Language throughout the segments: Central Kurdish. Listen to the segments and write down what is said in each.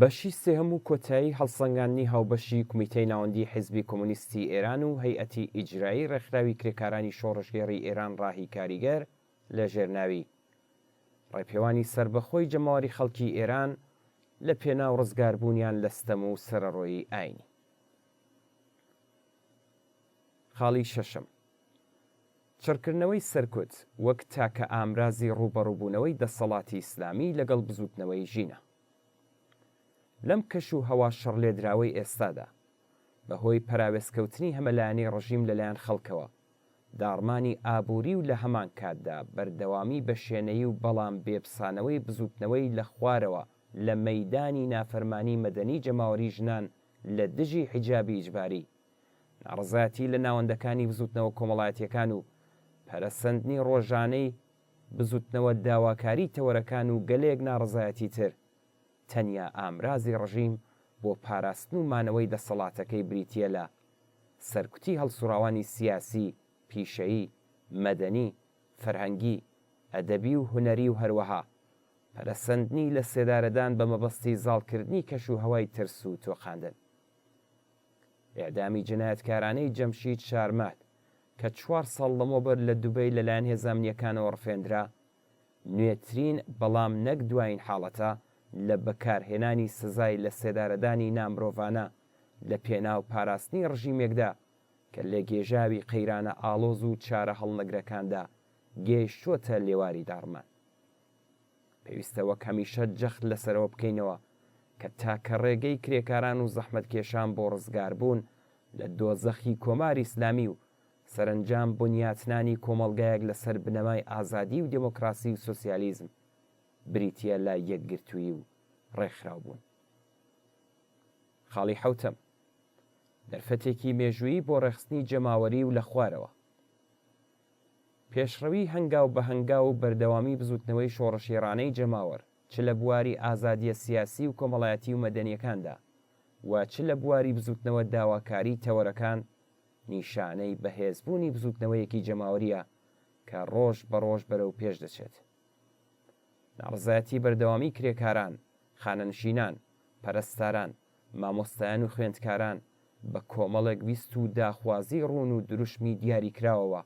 بەشی سێهەم و کۆتایی هەڵسەنگاندنی هاوبەشی کومیتەی ناوەندیی حیزبی کۆمۆنیستی ئێران و هەیئەتی ئیجرایی ڕێکخراوی کرێکارانی شۆڕشگێڕی ئێران ڕاهی کاریگەر لە ژێر ناوی ڕێپێوانی سەربەخۆی جەماوەری خەڵکی ئێران لە پێناو ڕزگاربوونیان لە ستەم و سەرەڕۆیی ئایینی. خاڵی شەشەم، چڕکردنەوەی سەرکوت وەک تاکە ئامرازی ڕووبەڕووبوونەوەی دەسەڵاتی ئیسلامی لەگەڵ بزووتنەوەی ژینا. لەم کەش و هەوا شەڕلێدراوەی ئێستادا، بە هۆی پەراوێزکەوتنی هەمەلایەنەی ڕژیم لەلایەن خەڵکەوە، داڕمانی ئابووری و لە هەمان کاتدا بەردەوامی بە شێنەیی و بەڵام بێپسانەوەی بزووتنەوەی لە خوارەوە لە مەیدانی نافەرمانی مەدەنی جەماوەری ژنان لە دژی حیجابی ئیجباری، ناڕەزایەتی لە ناوەندەکانی بزووتنەوە کۆمەڵایەتییەکان و پەرەسەندنی ڕۆژانەی بزووتنەوە داواکاری تەوەرەکان و گەلێک ناڕەزایەتی تر، تەنیا ئامرازی ڕژیم بۆ پاراستن و مانەوەی دەسەڵاتەکەی بریتییە لە سەرکوتی هەڵسوڕاوانی سیاسی، پیشەیی، مەدەنی، فەرهەنگی، ئەدەبی و هونەری و هەروەها پەرەسەندنی لەسێدارەدان بە مەبەستی زاڵکردنی کەش و هەوای ترس و تۆقاندن. ئێعدامی جەنایەتکارانەی جەمشید شارمەهد کە چوار ساڵ لەمەوبەر لە دوبەی لەلایەن هێزە ئەمنییەکانەوە ڕفێندرا، نوێترین بەڵام نەک دوایین حاڵەتە لە بەکارهێنانی سزای لەسێدارەدانی نامرۆڤانە لە پێناو پاراستنی ڕژیمێکدا کە لە گێژاوی قەیرانە ئاڵۆز و چارە هەڵنەگرەکاندا گەیشتووەتە لێواری داڕمان. پێویستە وەک هەمیشە جەخت لەسەرەوە بکەینەوە کە تاکە ڕێگەی کرێکاران و زەحمەتکێشان بۆ ڕزگاربوون لە دۆزەخی کۆماری ئیسلامی و سەرەنجام بنیاتنانی کۆمەڵگایەک لەسەر بنەمای ئازادی و دێمۆکراسی و سۆسیالیزم بریتییە لە یەکگرتوویی و ڕێکخراوبوون. خاڵی حەوتەم، دەرفەتێکی مێژوویی بۆ ڕێکخستنی جەماوەری و لە خوارەوە. پێشڕەوی هەنگاو بە هەنگاو و بەردەوامی بزووتنەوەی شۆڕشێڕانەی جەماوەر چ لە بواری ئازادییە سیاسی و کۆمەڵایەتی و مەدەنییەکاندا و چ لە بواری بزووتنەوە داواکاری تەوەرەکان نیشانەی بەهێزبوونی بزووتنەوەیەکی جەماوەرییە کە ڕۆژ بە ڕۆژ بەرەو پێش دەچێت. ناڕەزایەتی بەردەوامی کرێکاران، خانەنشینان، پەرستاران، مامۆستایان و خوێندکاران بە کۆمەڵێک ویست و داخوازی ڕوون و دروشمی دیاریکراوەوە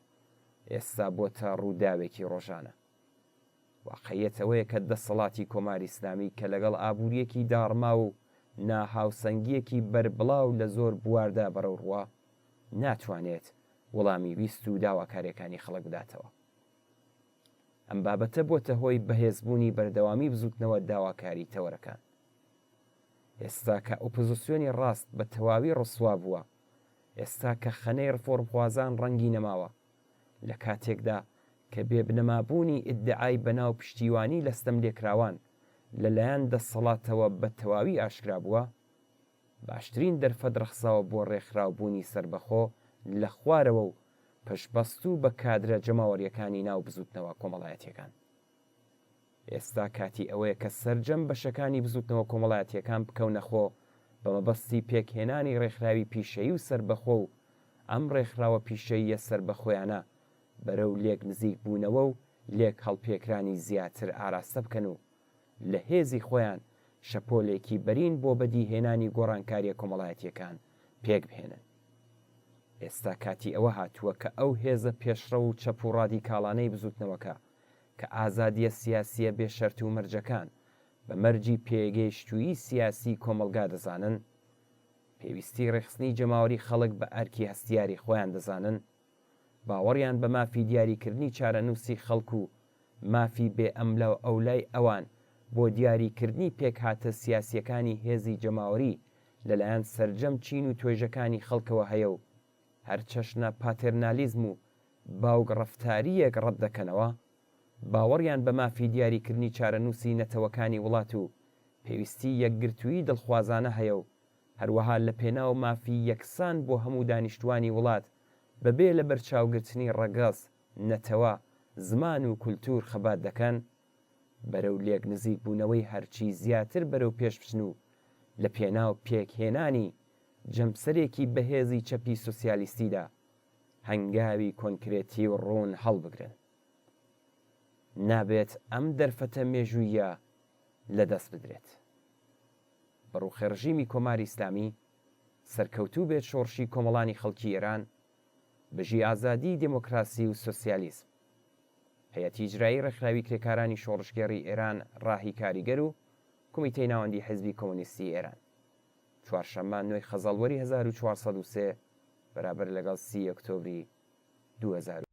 ئێستا بۆتە ڕووداوێکی ڕۆژانە. واقعیەت ئەوەیە کە دەسەڵاتی کۆماری ئیسلامی کە لەگەڵ ئابوورییەکی داڕماو و ناهاوسەنگییەکی بەربڵاو لە زۆر بواردا بەرەوڕووە، ناتوانێت وڵامی ویست و داواکارییەکانی خەڵک بداتەوە. ئەم بابەتە بۆتە هۆی بەهێزبوونی بەردەوامی بزووتنەوە داواکاری تەوەرەکان. ئێستا کە ئۆپۆزسیۆنی ڕاست بە تەواوی ڕسوا بووە، ئێستا کە خەنەی ڕفۆرمخوازان ڕەنگی نەماوە، لە کاتێکدا کە بێبنەمابوونی ئیدعای بەناو پشتیوانی لە ستەملێکراوان لە لایەن دەسەڵاتەوە بە تەواوی ئاشکرا بووە، باشترین دەرفەت ڕەخساوە بۆ ڕێکخراوبوونی سەربەخۆ لە خوارەوە و پشتبەستوو بە کادرە جەماوەرییەکانی ناو بزووتنەوە کۆمەڵایەتییەکان. ئێستا کاتی ئەوەیە کە سەرجەم بەشەکانی بزووتنەوە کۆمەڵایەتییەکان بکەونە خۆ بە مەبەستی پێکهێنانی ڕێکخراوی پیشەیی و سەربەخۆ و ئەم ڕێکخراوە پیشەییە سەربەخۆیانە بەرەو لێک نزیکبوونەوە و لێک هەڵپێکرانی زیاتر ئاراستە بکەن و لە هێزی خۆیان شەپۆلێکی بەرین بۆ بەدیهێنانی گۆڕانکارییە کۆمەڵایەتییەکان پێکبهێنن. ئێستا کاتی ئەوە هاتووە کە ئەو هێزە پێشڕەو و چەپ و ڕادیکاڵانەی بزووتنەوەکە کە ئازادییە سیاسییە بێ شەرت و مەرجەکان بە مەرجی پێگەیشتوویی سیاسیی کۆمەڵگا دەزانن، پێویستیی ڕێکخستنی جەماوەری خەڵک بە ئەرکی هەستیاری خۆیان دەزانن، باوەڕیان بە مافی دیاریکردنی چارەنووسی خەڵک و مافی بێ ئەملاوئەولای ئەوان بۆ دیاریکردنی پێکهاتە سیاسییەکانی هێزی جەماوەری لەلایەن سەرجەم چین و توێژەکانی خەڵکەوە هەیە و هەرچەشنە پاتێرنالیزم و باوک ڕەفتارییەک ڕەت دەکەنەوە، باوەڕیان بە مافی دیاریکردنی چارەنووسی نەتەوەکانی وڵات و پێویستیی یەکگرتوویی دڵخوازانە هەیە و هەروەها لە پێناو مافی یەکسان بۆ هەموو دانیشتووانی وڵات بەبێ لەبەرچاوگرتنی ڕەگەز، نەتەوە، زمان و کولتوور خەبات دەکەن، بەرەو لێک نزیکبوونەوەی هەرچی زیاتر بەرەو پێش بچن و لە پێناو پێکهێنانی جەمسەرێکی بەهێزی چەپی سۆسیالیستیدا هەنگاوی کۆنکرێتی و ڕوون هەڵبگرن. نابێت ئەم دەرفەتە مێژووییە لەدەست بدرێت. بڕوخێ ڕژیمی کۆماری ئیسلامی، سەرکەوتوو بێت شۆڕشی کۆمەڵانی خەڵکی ئێران، بژی ئازادی، دێمۆکراسی و سۆسیالیزم. هەیئەتی ئیجرایی ڕێکخراوی کرێکارانی شۆڕشگێڕی ئێران ڕاهی کاریگەر و کومیتەی ناوەندی حیزبی کۆمۆنیستی ئێران. چوارشەممە نۆی خەزەڵوەری 1403 بەرابەر لەگەڵ سی ئۆکتۆبری 2000.